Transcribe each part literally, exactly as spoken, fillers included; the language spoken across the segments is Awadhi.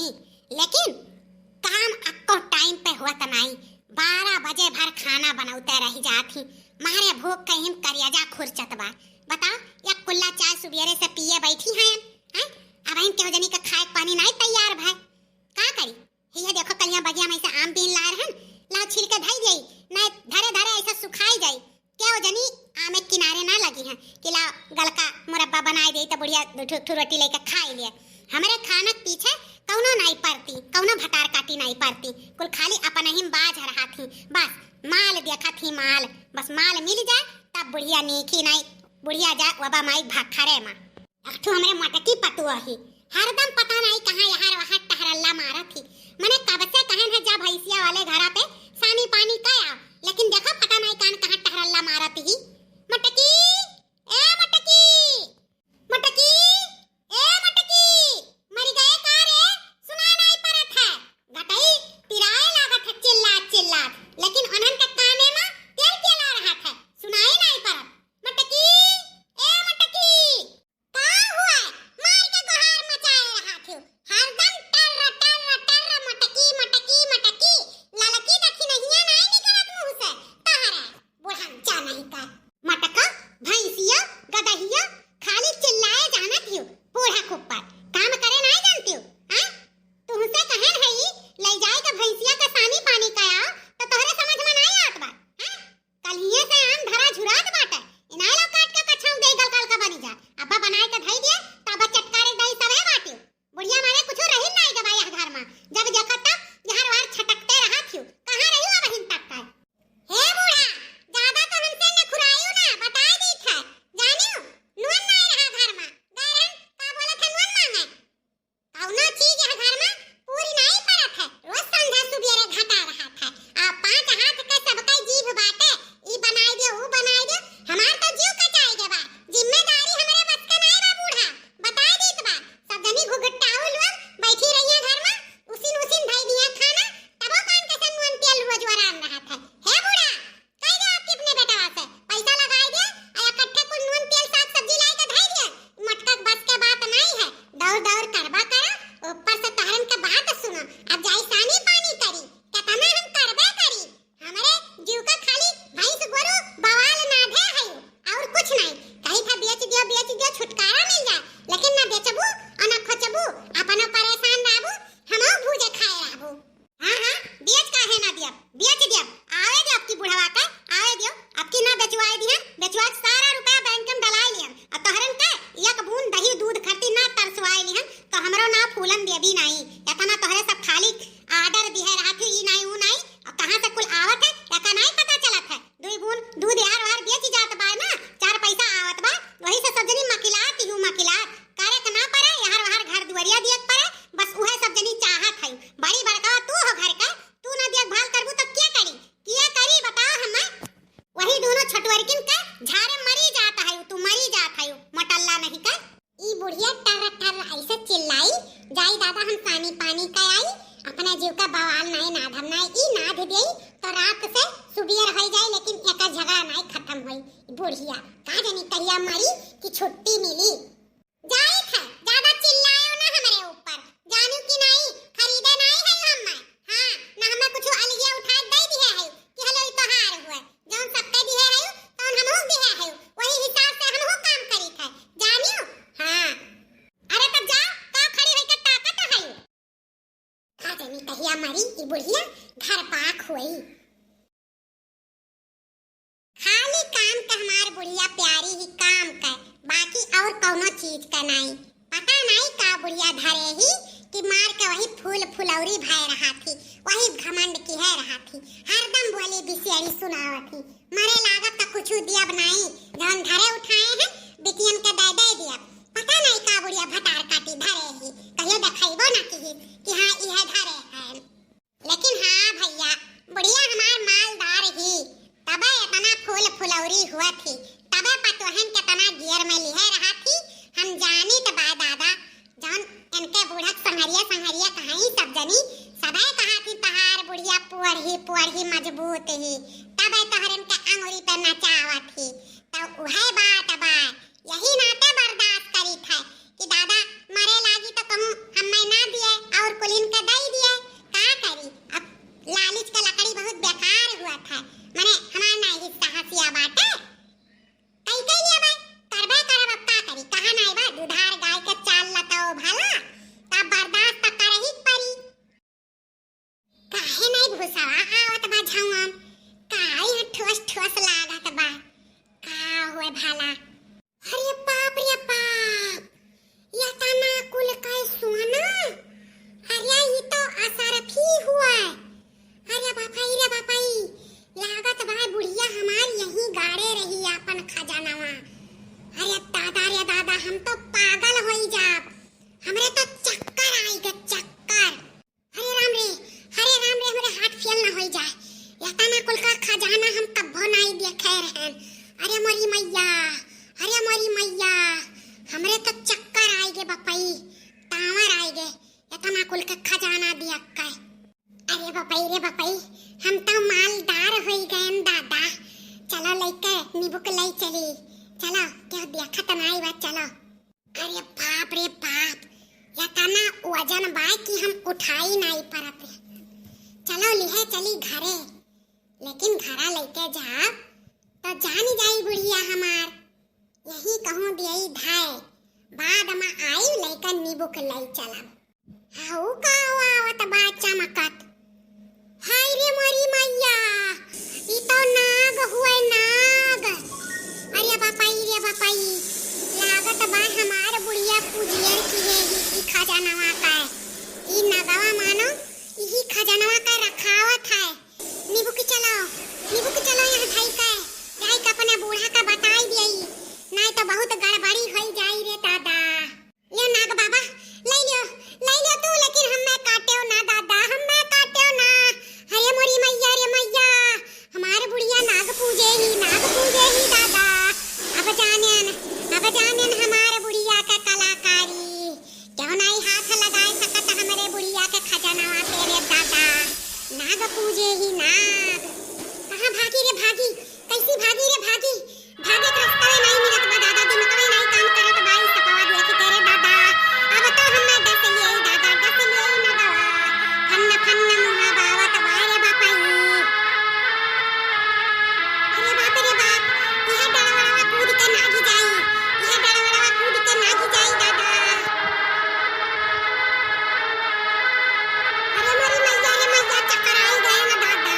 लेकिन काम अक्को टाइम पे होत नाई। बारह बजे भर खाना बनौते रह जात ही। मारे भूख के हिम करियाजा खुरचत बा। बताओ, या कुल्ला चाय सुबेरे से पिए बैठी हैं, हैं? अब इन केहू जनी का खाए के पानी नाई तैयार भय। का करी? हिया देखो, कलिया बगिया में से आम बीन लाए रहन, लाओ छील के धई देई, नाई धरे धरे ऐसा सुखाई जाई। केहू जनी आमे किनारे ना लगी हैं कि लाओ गलका मुरब्बा बनाए देई तो बुढ़िया दो ठो, ठो रोटी लेके खाई लिए। हमरे खाना के पीछे कौनो नाई पड़ती, कौनो भटार काटी नाई पड़ती, कुल खाली अपन ही बाज रहा थी। बस माल देखा थी माल, बस माल मिल जाए तब बुढ़िया नीकी नाई, बुढ़िया जाए वबा माई भाखरे माँ। एक ठो हमरे मटकी पतुआ ही, हरदम पता नाई कहाँ यहाँ वहाँ टहरल्ला मारत ही। मने कब से कहन है जा भैंसिया वाले घरा पे सानी पानी का आओ, लेकिन देखो पता नाई कान कहाँ टहरल्ला मारत ही। मटकी, ए मटकी, मटकी, ए मटकी, मरी गए का रे? सुनाई नाई परत है। गटई पिराए लागत है चिल्लात चिल्लात, लेकिन उन्हन के काने में तेल पियला रहत है, सुनाई नाई परत। मटकी, ए मटकी, का हुआ? मार के गोहार मचाए रहा थी। हरदम टर्र, टर्र, टर्र, मटकी, मटकी, मटकी। ललकी दखिनहिया नाई निकलत मुंह से। तहरे बुढ़न जा नहीं कर। मटका, भैंसिया, गदहिया, खाली चिल्लाए जानत हियो। बूढ़ा कुप्पा, काम करे नाई जानती हो, हैं? तुमसे कहन है ई, ले जाए के भैंसिया का सानी पानी का आओ, तो तोहरे समझ में नाई आत बा, हैं? कलिये से आम धरा झुरात बाटे, इनाय लो काट के कछाऊ दे गल काल का बनी जा। अब्बा बनाए के धई दिए, त अब्बा चटकारे दई सवे बाटियो। बुढ़िया मारे कुछो रही नाई गवा यह घर में। जब देखत तब यहर वार छटकते रहा थियो। कहाँ रही हो बहिन तक का? हे बूढ़ा, ज्यादा तो हमसे नखुराइयो ना, बताए दी थे। जानियो, नून नाई रहा घर में। गए रहन, का बोलत है नून मांगे? कौनो चीज यह घर में पूरी नाई परत है, रोज संझा सुबेरे घटा रहत है। आ पाँच हाथ के सबका जीभ बाटे, ई बनाई दे, ऊ बनाई दे, हमार तो जीव कचाई के बा। जिम्मेदारी हमरे बस के नाई बा बूढ़ा, बताई दीत बा। सब जनी घुघटाऊ लोग बैठी रहिए घर में, उसिन उसिन धई दिए खाना, तबो कान के संग नून तेल रोज वरान रहत है। हे बूढ़ा, कह दे आपके अपने बेटवा से, पैसा लगाई दे, आ इकट्ठे कुल नून तेल साग सब्जी लाई के धई दे। मटका के बस के बात नहीं है, दौड़ दौड़ करबा करा, ऊपर से तहरन के बात सुनो, अब जाई सानी पानी करी, केतना हम करबे करी। हमरे जीव का खाली भैंस गोरू बवाल नाधे है, और कुछ नहीं। कही था बेच दियो, बेच दियो, छुटकारा मिल जाए, लेकिन ना बेचबू और ना खोचबू, अपनो परेशान रहबू, हमहू भूजे खाए रहबू। हाँ, हाँ, बेच काहे ना दियब? बेच दियब। आवे दियो अबकी बुढ़वा के, आवे दियो। अबकी ना बेचवाए दिहन, बेचवा के सारा रुपया बैंक में डलाए लिहन। और तोहरन के एक बूंद दही दूध खातिर ना तरसवाए लिहन, तो हमरो ना फूलन देबी नाई। इतना तोहरे सब खाली order दिहे रहत ही, ई नाई, ऊ नाई। और कहाँ से कुल आवत है, एका नाई पता चलत है। दुई बूंद दूध यार वार बेच जात बा ना, चार पैसा आवत बा, वही से सब जनी मकिलात ही हूँ, मकिलात। करे के ना पड़े, यार वार घर दुआरिया दिए के पड़े, बस उहे सब जनी चाहत है। बड़ी बड़का तू हो घर का, तू ना देखभाल करबू तो के करी? के करी बताओ हमें? वही दोनों छोटवरकिन के झारे मरी जात है, तू मरी जात है, मटल्ला नहीं का। ई बुढ़िया टर्र टर्र ऐसे चिल्लाई, जाई दादा हम सानी पानी का आई, अपना जीव का बवाल नाई नाधम नाई, ई नाध देई तो रात से सुबेर होई जाई, लेकिन एका झगड़ा नाई खत्म होई। बुढ़िया का जानी कहिया मरी कि छुट्टी मिली। जाई थे, ज्यादा चिल्लायो ना हमरे ऊपर, जानू कि नाई, खरीदे नाई है हम मैं। हाँ, ना हमें कुछ अलगिया उठाए दे दिए है कि हलो ई तोहार हुए, जौन सबके दिए है, तौन हमहू दिए है, वही हिसाब से हमहू काम करी थे, जानियो? हाँ। अरे तब जाओ, का खड़ी होइके ताकत है? का जानी कहिया मरी ई बुढ़िया, घर पाक हुई। खाली काम के हमार बुढ़िया प्यारी ही काम के, बाकी और कौनो चीज के नाई। पता नाई का बुढ़िया धरे ही कि मार के वही फूल फुलौरी भय रहा थी, वही घमंड की है रहा थी। हरदम बोली बिसेरी सुनावत ही। मरे लागत त कुछु दियब नाई, जौन धरे उठाए हैं, बिटियन के दे दे दियब। पता नाई का बुढ़िया भटार काटी धरे ही, कहियो देखैबो ना किहिस कि हाँ, इहे धरे हैं। लेकिन हाँ भैया, बुढ़िया हमार मालदार ही, तबे इतना फूल फुलौरी हुआ थी, तबे पतोहन के तना गियर में लिहे रहा थी। हम जानी त बा दादा, जौन इनके बूढ़क संहरिया संहरिया कहाई सब जनी, सबे कहा थी तहार बुढ़िया पुअर ही, पुअर ही मजबूत ही, तबे तोहरन के अंगुरी पे नचावत ही। तो उहे बात बा, यही नाते बर्दाश्त करी थे कि दादा मरे लागी तो कहूँ हम मैं ना दिए और कुली कुल का खजाना दिया का। अरे बपई रे बपई, हम तो मालदार होई गयन दादा। चलो लइके नीबू के लई चली, चलो, केहू देखत नाई बा, चलो। अरे बाप रे बाप, एतना वजन बा कि हम उठाई नाई परत। चलो लिहे चली घरे, लेकिन घरा लइके जाब तो जानी जाई बुढ़िया हमार। यही कहूँ दियई धाय, बाद में आई लइका नीबू के लई चलब। हाउ का आवत बा चमकत? हाय रे मोरी मैया, ई तो नाग हुए नाग। अरे बपई रे बपई, लागत बा हमार बुढ़िया पूजियर की है ही, ई खजानवा का है। ई नगवा मानो इही खजानवा का रखावत है। नीबू की चलो, नीबू की चलो यहाँ धाई का, जाई का अपने बूढ़ा का बताई दियई, नाई तो बहुत गड़बड़ी होई जाई रे दादा। लियो नाग बाबा, लई लियो, लई लियो तू, लेकिन हम्मे काटेउ ना दादा, हम्मे काटेउ ना। अरे मोरी मैया रे मैया, हमार बुढ़िया नाग पूजे ही, नाग पूजे ही दादा। अब जानेन, अब जानेन हमार बुढ़िया का कलाकारी। क्यों नाई हाथ लगाए सकत हमरे बुढ़िया के खजानवा पे रे दादा। नाग पूजे ही नाग। कहाँ भागी रे भागी, कैसी भागी रे भागी? भागे के रस्तवे नाई मिलत बा दादा, दिमकवे नाई काम करत बा, ई सपवा देखि के रे दादा। अब तो हम्मे डस लियई दादा, डस लियई नगवा। फन्न फन्न मुँह बावत बा रे बपई। अरे बाप रे बाप, यह डड़वड़वा कूद के नागी जाई, यह डड़वड़वा कूद के नागी जाई दादा। अरे मोरी मैया रे मैया, चकराई गए न दादा,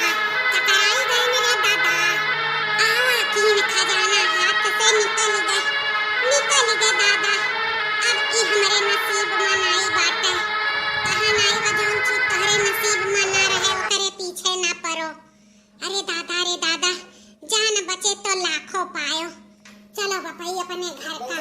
चकराई गए न रे दादा। आवा कीन खजाना हाथ से निकल गए, निकल गए दादा। अब ई हमरे नसीब में नाई बाटे। कहा नाई बा जौन चीज तोहरे नसीब में ना रहे ओकरे पीछे ना पड़ो। अरे दादा रे दादा, जान बचे तो लाखों पायो। चलो बपई अपने घर का